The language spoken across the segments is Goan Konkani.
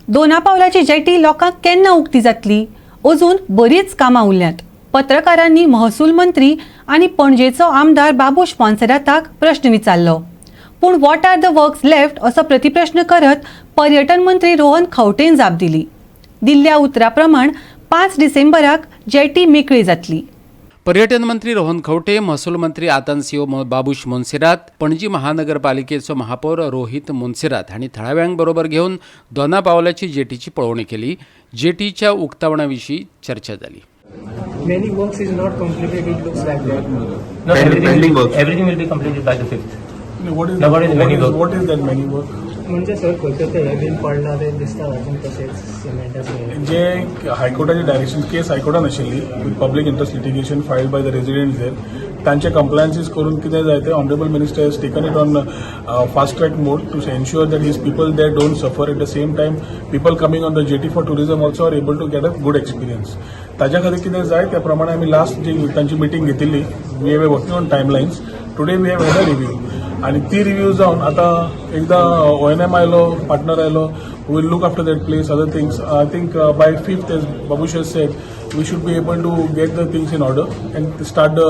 दोनापावलाची जेटी लोकांक केन्ना उक्ती जातली? अजून बरीच कामां उरल्यांत. पत्रकारांनी महसूल मंत्री आनी पणजेचो आमदार बाबूश मोन्सेराताक प्रश्न विचारलो, पूण "What are the works left?" असो प्रतिप्रश्न करत पर्यटन मंत्री रोहन खंवटेन जाप दिली. दिल्ल्या उतरा प्रमाण 5 डिसेंबराक जेटी मेकळी जातली. पर्यटन मंत्री रोहन खंवटे, महसूल मंत्री आतांसियो बाबूश मोन्सेरात, पणजी महानगरपालिकेचो महापौर रोहित मोन्सेरात हांणी थळाव्यांक बरोबर घेवन दोना पावलाची जेटीची पळोवणी केली. जेटीच्या उक्तावणा विशीं चर्चा जाली. Many works is not completed, it looks like that. No, Pending everything, works. Everything will be completed by the 5th. No, what is No, what is what many is work? What is that many work? म्हणजे सर, खंयचो ते हे बीन पडला ते दिसता अजून तशेंच सिमेंटाचे. जे हायकोर्टाचे डायरेक्शन, केस हायकोर्टान आशिल्ली with public interest litigation filed by the resident there, तांचे कंप्लायन्सीस करून कितें जाय ते honourable minister has taken it on fast track mode to ensure that his people there don't suffer, at the same time people coming on the jetty for tourism also are able to get a good experience. ताज्या खातीर कितें जाय त्या प्रमाणे आमी लास्ट जी तांची मिटींग घेतिल्ली, we have working on timelines. Today we have had a review आणि ती रिव्ह्यू जावन आतां एकदां ONM आयलो, पार्टनर आयलो, will look after that place, other things. I think by 5th, as Babush has said, we should be able to get the things in order and start the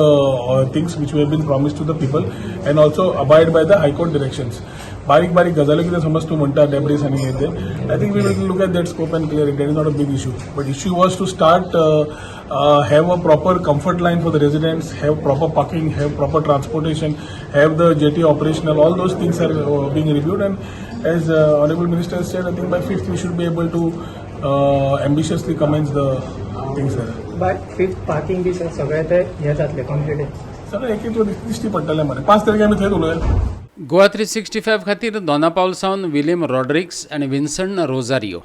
things which we have been promised to the people and also abide by the High Court directions. बारीक बारीक गजाली कितें समज तूं म्हणटा, डेब्रीस आनी हें तें, I think we will look at that scope and clear it. That is not a big issue, but issue was to start, have a proper comfort line for the residents, have proper parking, have proper transportation, have the jetty operational. All those things are being reviewed, and as Honorable Minister has said, I think by 5th we should be able to ambitiously commence the things there. By 5th parking B sir सगळे ते हे जातले कंप्लीट. सगळें एक एक दिश्टी पडटलें मरे. 5 तारखे आमी थंयच उलोवया. गोवा 365 खातीर दोनापावल सावन विलियम रॉड्रिक्स आनी विन्सन रोजारियो.